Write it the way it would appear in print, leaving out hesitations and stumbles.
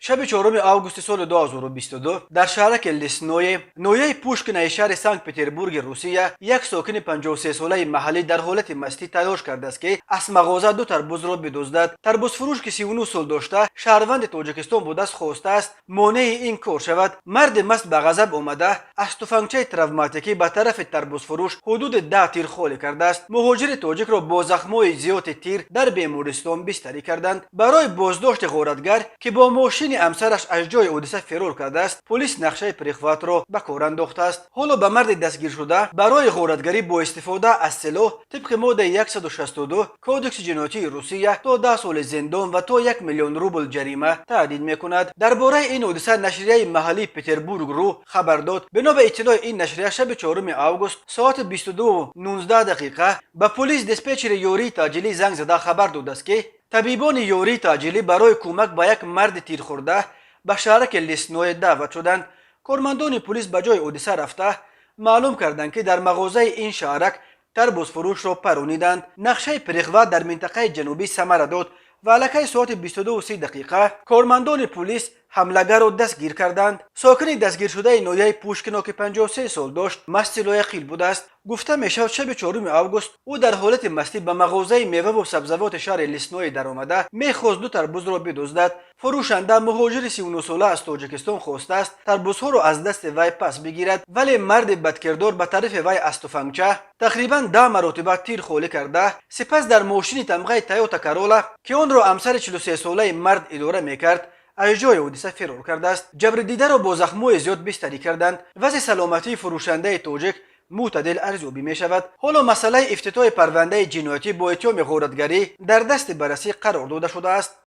Шаби 4 августи соли 2022 дар шаҳраки Лесное ноҳияи Пушкинаи шаҳри Санкт Петербурги Русия як сокини 53-солаи маҳаллӣ дар ҳолати мастӣ талош кардааст, ки аз мағоза ду тарбузро бидуздад. Тарбузфурӯш, ки 39 сол дошта, шаҳрванди Тоҷикистон будааст, хостааст монеи ин кор шавад. Марди маст ба ғазаб омада, аз туфангчаи травматикӣ ба тарафи тарбузфурӯш ҳудуди 10 тир холӣ кардааст. Муҳоҷири тоҷикро бо захмҳои зиёди тир дар бемористон бистарӣ карданд. Барои боздошти ғоратгар, ки бо мошини ҳамсараш аз ҷои ҳодиса фирор кардааст, полис нақшаи перехватро ба кор андохтааст. Ҳоло ба марди дастгиршуда барои ғоратгарӣ бо истифода аз силоҳ тибқи моддаи 162 Кодекси ҷиноятии Русия то 10 соли зиндон ва то 1 миллион рубл ҷарима таҳдид мекунад. Дар бораи ин ҳодиса нашрияи маҳаллии Петербург ру хабар дод. Бино ба иттилои ин нашрия, шаби 4 август соати 22:19 дақиқа ба полис диспетчери ёрии таъҷилӣ занг зада хабар додааст, ки табибони ёрии таъҷилӣ барои кӯмак ба як марди тирхӯрда ба шаҳраки Лесное даъват шуданд. Кормандони полис ба ҷои ҳодиса рафта, маълум карданд, ки дар мағозаи ин шаҳрак тарбузфурӯшро парониданд. Нақшаи перехват дар минтақаи ҷанубӣ самара дод ва аллакай соати 22:30 дақиқа кормандони полис ҳамлагарро дастгир карданд. Сокини дастгиршудаи ноҳияи Пушкино, ки 53 сол дошт, масти лояқил будааст. Гуфта мешавад, шаби 4 август ӯ дар ҳолати мастӣ ба мағозаи меваву сабзавоти шаҳри Лесное даромада, мехост ду тарбузро бидуздад. Фурӯшанда, муҳоҷири 39-сола аз Тоҷикистон, хостааст тарбузҳоро аз дасти вай пас бигирад, вале марди бадкирдор ба тарафи вай аз туфангча тақрибан 10 маротиба тир холӣ карда, сипас дар мошини тамғаи Тойота Королла, ки онро ҳамсари 43-солаи мард идора мекард, аз ҷои ҳодиса фирор кардааст. Ҷабрдидаро бо захмҳои зиёд бистарӣ карданд. Вазъи саломатии фурӯшандаи тоҷик мӯътадил арзёбӣ мешавад. Ҳоло масъалаи ифтитоҳи парвандаи ҷиноятӣ бо иттиҳоми ғоратгарӣ дар дасти баррасӣ қарор дода шудааст.